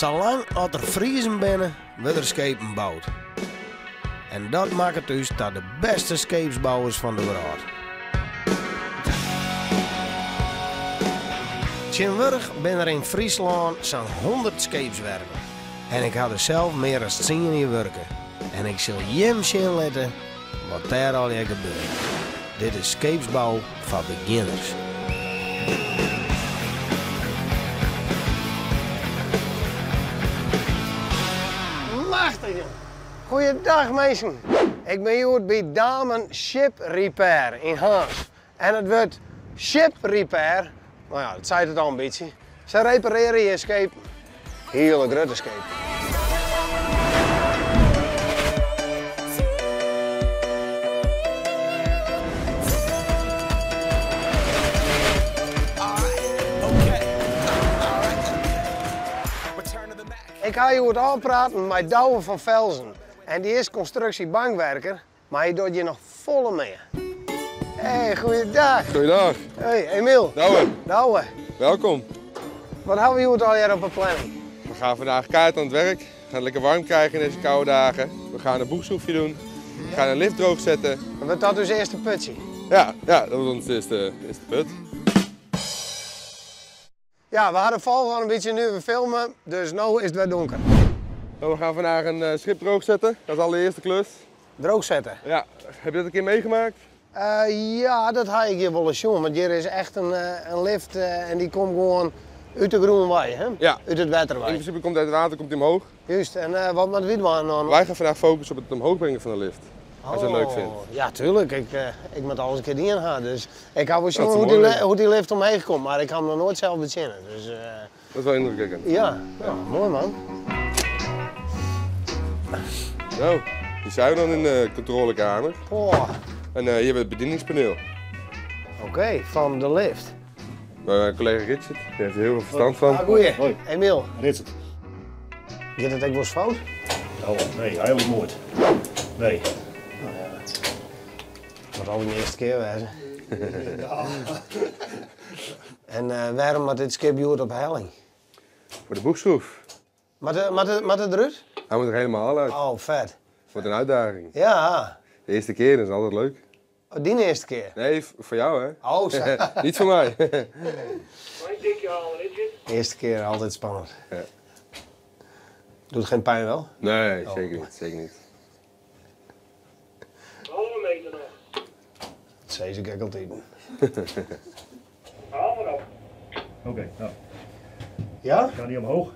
Salang as der Friezen binne, wurde der skepen boud. En dat makket ús ta de bêste skeepsbouwers fan de wrâld. Tsjintwurdich binne der yn Fryslân sa'n 100 skeepswerven. En ik ha der sels mear as tsien jier wurke. En ik sil jim sjen litte wat dêr allegear gebeurt. Dit is skeepsbou foar begjinners. Machtich! Goeiedag minsken! Ik bin hjoed by Damen Ship Repair yn Harns. En it wurd ship repair, no ja, dat seit it al in bytsje. Se reparearje hjir skepen. Hiele grutte skepen. Ik ha hjoed ôfpraten mei Douwe van Velzen en dy is konstruksjebankwerker, mar hy docht hjir noch folle mear. Hey, goeiedag. Goeiedag. Hey, Emiel. Douwe. Douwe. Welkom. Wat hawwe we hjoed allegear op 'e planning? We gaan vandaag keihard aan het werk. We gaan het lekker warm krijgen in deze koude dagen. We gaan een boegschroefje doen. We gaan een lift droog zetten. Wurdt dat ús earste putsje? Ja, ja, dat wordt ons eerste, eerste put. Ja, we hadden al een beetje nu we filmen, dus nu is het weer donker. Nou, we gaan vandaag een eh, schip droog zetten. Dat is de allereerste klus. Droog zetten? Ja. Heb je dat een keer meegemaakt? Eh, ja, dat ha ik hjir wol ris sjoen, want hjir is echt in, eh, in lift en dy komt gewoan út de grûn wei, hè? Ja. Út it wetter wei. In principe komt uit het water komt hij omhoog. Juist, en wat moatte wy dwaan dan? Wij gaan vandaag focussen op het omhoog brengen van de lift. As je dat leuk vindt. Oh, ja, tuurlijk. Ik, ik moat alles in kear dien ha. Dus ik ha wol Dat sjoen is hoe moai. dy, hoe't dy lift omheech komt, mar ik ha him noch noait sels betsjinne. Dus, Dat is wel indrukwekkend. Ja, ja, moai man. Nou, hier zijn we dan in de controlekamer. Oh. En hier hebben we het bedieningspaneel. Oké, fan de lift. Mijn collega Richard, die heeft er heel veel verstand van. Ah, goeie. Hoi. Emiel. Richard. Giet it ek wolris fout? Oh, nee, eigenlik noait. Nee. No ja, moat altyd de earste kear wêze. En wêrom moat dit skip hjoed op helling? Foar de boechschroef. Moat it derút? Hy moat der helemaal út. Oh, fet. Wordt een uitdaging. Ja. De eerste keer is altijd leuk. Oh, dyn earste kear? Nee, foar jou hè. Oh, sa. Niet voor mij. Earste kear altyd spannend. Ja. Docht gjin pyn wol? Nee, zeker niet, zeker niet. Halve meter noch. Dat sis ik ek altyd. Haal mar op. Oké, nou. Ja? Kan die omhoog?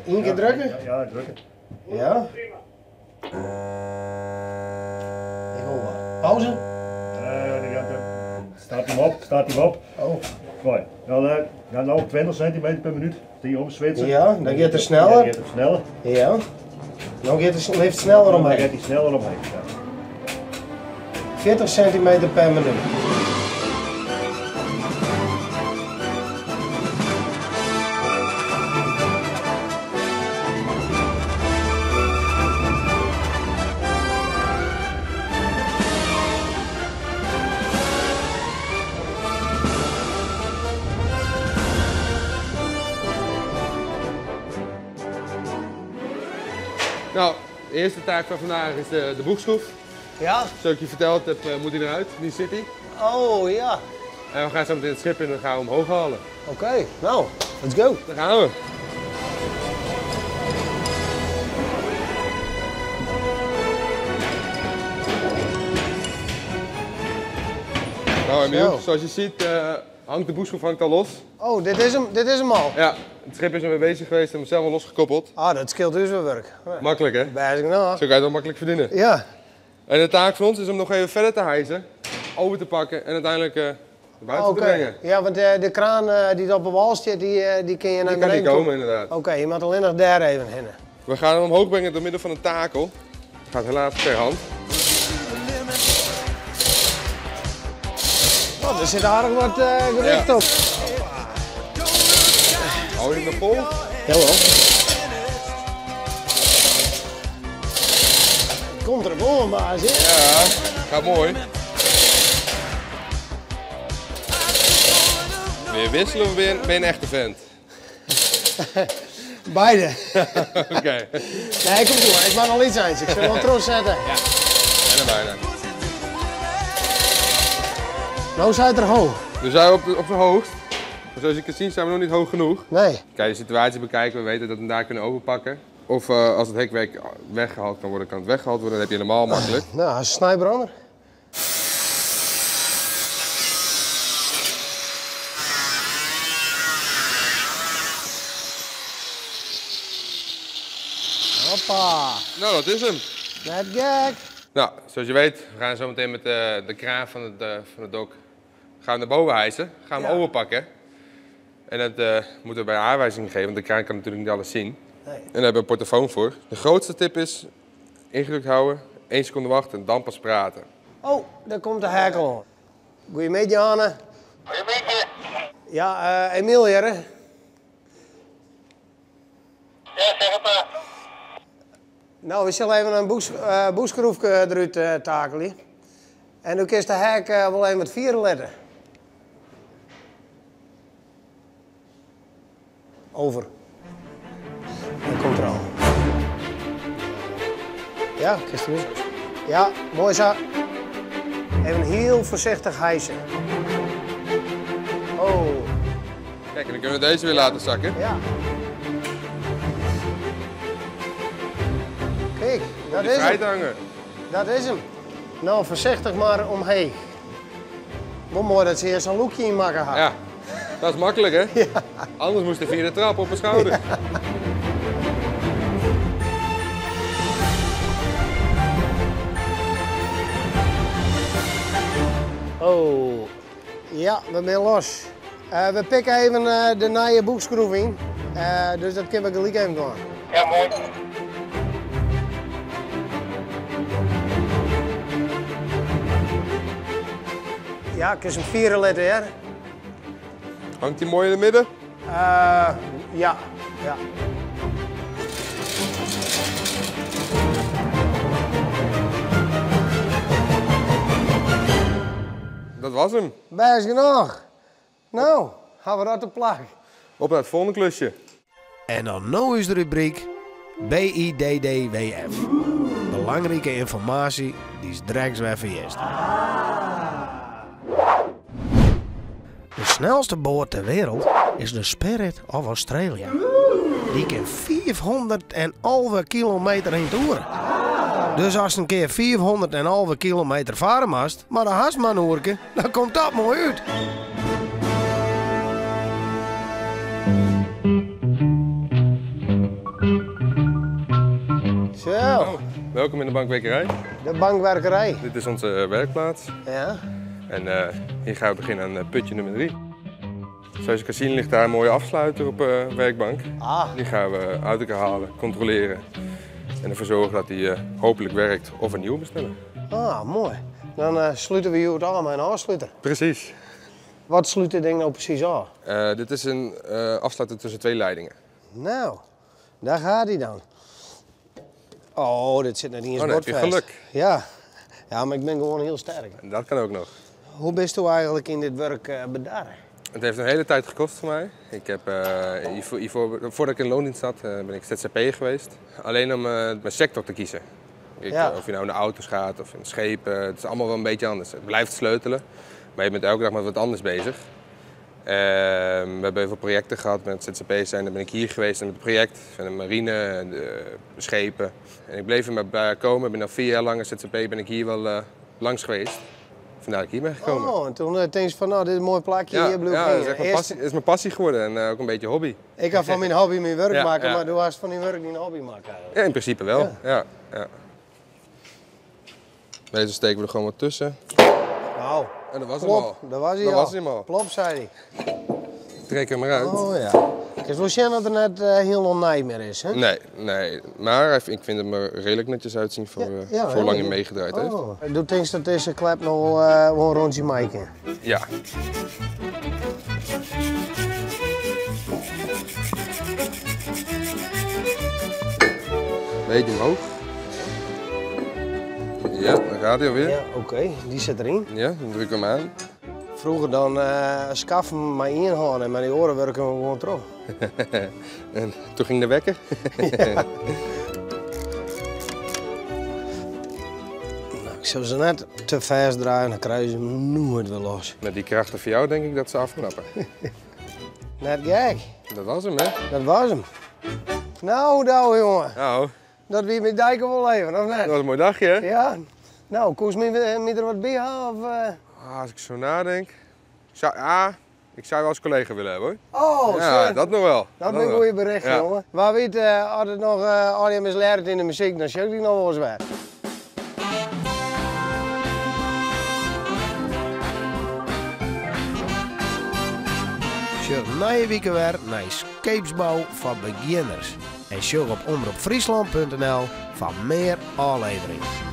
Ien kear drukke? Ja, ja, drukke. Ja? Prima. Ik hoor wat. Pauze? Ja, staat hem op, staat hem op. Oh. Mooi. Dan, dan nou 20 centimeter per minuut. Die omswitsen. Ja, dan giet er sneller. Dan giet het sneller. Ja. Dan giet de lift sneller Dan omheech. giet hij sneller omheech, ja. 40 centimeter per minuut. Nou, de eerste taak van vandaag is de boegschroef. Ja? Zoals ik je verteld heb, moet hij eruit. Nu zit hij. Oh ja. En we gaan zo meteen het schip in en dan gaan we hem omhoog halen. Oké, nou, let's go. Daar gaan we. Nou Emiel, Zo. zoals je ziet hangt de boegschroef al los. Oh, dit is hem al? Ja, het schip is ermee bezig geweest en hem zelf al losgekoppeld. Ah, dat scheelt dus weer werk. Makkelijk hè? Best nog. Zo kan je het wel makkelijk verdienen. Ja. En de taak van ons is om nog even verder te hijsen, over te pakken en uiteindelijk naar buiten Oké. te brengen. Ja, want de kraan die op de wal zit, die kun je naar Die kan niet beneden komen inderdaad. Oké, je moet alleen nog daar even heen. We gaan hem omhoog brengen door middel van een takel. Dat gaat helaas per hand. Oh, er zit aardig wat gewicht Ja. op. Hou je het nog vol? Jawel. Komt er gewoon maar, zie je? Ja, gaat mooi. Wil je wisselen of ben je een echte vent? Beide. Oké. Nee, komt goed. Ik maak nog iets eens. Ik zal wel terugzetten. Ja. En bijna. Nou zijn er hoog. Nu zijn we op zijn hoogst. Maar zoals je kunt zien zijn we nog niet hoog genoeg. Nee. Kijk, de situatie bekijken. We weten dat we hem daar kunnen overpakken. Of als het hekwerk weggehaald kan worden, kan het weggehaald worden. Dan heb je helemaal makkelijk. Nou, een snijbrander. Hoppa. Nou, dat is hem. Net gek. Nou, zoals je weet, we gaan zo meteen met de kraan van het dok gaan we naar boven hijsen. Gaan we Ja. overpakken. En dat moeten we bij aanwijzing geven, want de kraan kan natuurlijk niet alles zien. Nee. En daar hebben we een portofoon voor. De grootste tip is ingedrukt houden, 1 seconde wachten en dan pas praten. Oh, daar komt de hekel aan. Goedemiddag, Anne. Goedemiddag. Ja, Emiel hier, hè? Ja, zeg het maar. Nou, we zullen even een boekschroefje eruit takelen. En nu kun je de hek wel even met 4 letten. Over. Dat komt er al. Ja, kist Ja, mooi zo. Even heel voorzichtig hijsen. Oh. Kijk, en dan kunnen we deze weer laten zakken. Ja. Kijk, dat Die is vrij hem. te hangen. Dat is hem. Nou, voorzichtig maar omheen. Wel mooi dat ze eerst een loekje in maken hadden. Ja, dat is makkelijk, hè? Ja. Anders moest hij via de trap op mijn schouder. Ja. Oh, ja, we zijn los. We pikken even de nieuwe boekschroef in. Dus dat kunnen we gelijk even doen. Ja, mooi. Ja, ik is een 4 letter, hè? Hangt die mooi in het midden? Ja, ja. Dat was hem. Best genoeg. Nou, gaan we dat te plak. Op naar het volgende klusje. En dan nu is de rubriek BIDDWF. Belangrijke informatie die is direct weer verjest. De snelste boot ter wereld is de Spirit of Australia. Die kan 411 kilometer in het uur. Dus als een keer 411 kilometer varen mast, maar de haast maar een oerke, dan komt dat mooi uit. Zo. Oh, welkom in de bankwerkerij. De bankwerkerij. Dit is onze werkplaats. Ja. En hier gaan we beginnen aan putje nummer 3. Zoals je kan zien ligt daar een mooie afsluiter op de werkbank. Die gaan we uit elkaar halen, controleren. En ervoor zorgen dat die hopelijk werkt of een nieuwe bestellen. Ah, mooi. Dan sluiten we hier het aan met een afsluiter. Precies. Wat sluit dit ding nou precies af? Dit is een afsluiter tussen 2 leidingen. Nou, daar gaat hij dan. Oh, dit zit net niet eens Oh, dan heb je bordvast. geluk. Ja. Ja, maar ik ben gewoon heel sterk. En dat kan ook nog. Hoe bist u eigenlijk in dit werk bedarren? Het heeft een hele tijd gekost voor mij. Ik heb hiervoor, hiervoor, voordat ik in loondienst zat, ben ik zzp'er geweest. Alleen om mijn sector te kiezen. Of je nou in de auto's gaat of in schepen, het is allemaal wel een beetje anders. Het blijft sleutelen, maar je bent elke dag met wat anders bezig. We hebben heel veel projecten gehad met zzp'ers zijn. Dan ben ik hier geweest met het project van de marine, de schepen. En ik bleef er maar bij komen. Ik ben al 4 jaar lang als zzp ben ik hier wel langs geweest. Vandaar dat ik hier ben gekomen. Oh, en toen denk je van, nou, dit is een mooi plakje, Ja, hier blijf ik ja, heen. dat is echt mijn Eerst passie, het is mijn passie geworden en ook een beetje hobby. Ik kan van mijn hobby mijn werk maken, maar du was van je werk niet een hobby maken eigenlijk. Ja, in principe wel. Ja. Ja, ja. Deze steken we er gewoon wat tussen. Nou, en dat was hem plop, al. Dat was hij Dat al. was hij al. Plop, zei hij. Trek hem eruit. Oh ja. Het is wel schijn dat er net heel onnijd meer is, hè? Nee, nee. Maar ik vind hem er redelijk netjes uitzien voor hoe lang hij meegedraaid heeft. Oh. Doe denk dat deze klep nog wel een rondje maken? Ja. Beetje omhoog. Ja, dan gaat hij alweer. Ja, oké. Die zit erin. Ja, dan druk ik hem aan. Vroeger dan skaffen maar één hand en met die oren werken we gewoon terug. En toen ging de wekker. Ja. Nou, ik sil se net te fêst draaie, dan krije se him noait wer los. Met die krachten van jou denk ik dat ze afknappen. Net gek. Dat was hem, hè? Dat was hem. Nou, Douwe, jongen. Nou. Dat wie met dijken wel even, of net? Dat was een mooi dagje, hè? Ja. Nou, koest me er wat bij halen, of? Ah, als ik zo nadenk. Zou, ah, ik zou wel als collega willen hebben, hoor. Oh, Ja, zo. dat nog wel. Dat Dat ben een nog goede wel. bericht, Ja. jongen. Waar weet, als het nog als je misleert in de muziek, dan zie ik die nog wel eens weer. Sjoch nije wike wer nei Skeepsbou foar begjinners. En sjoch op omropfryslan.nl foar mear ôfleveringen.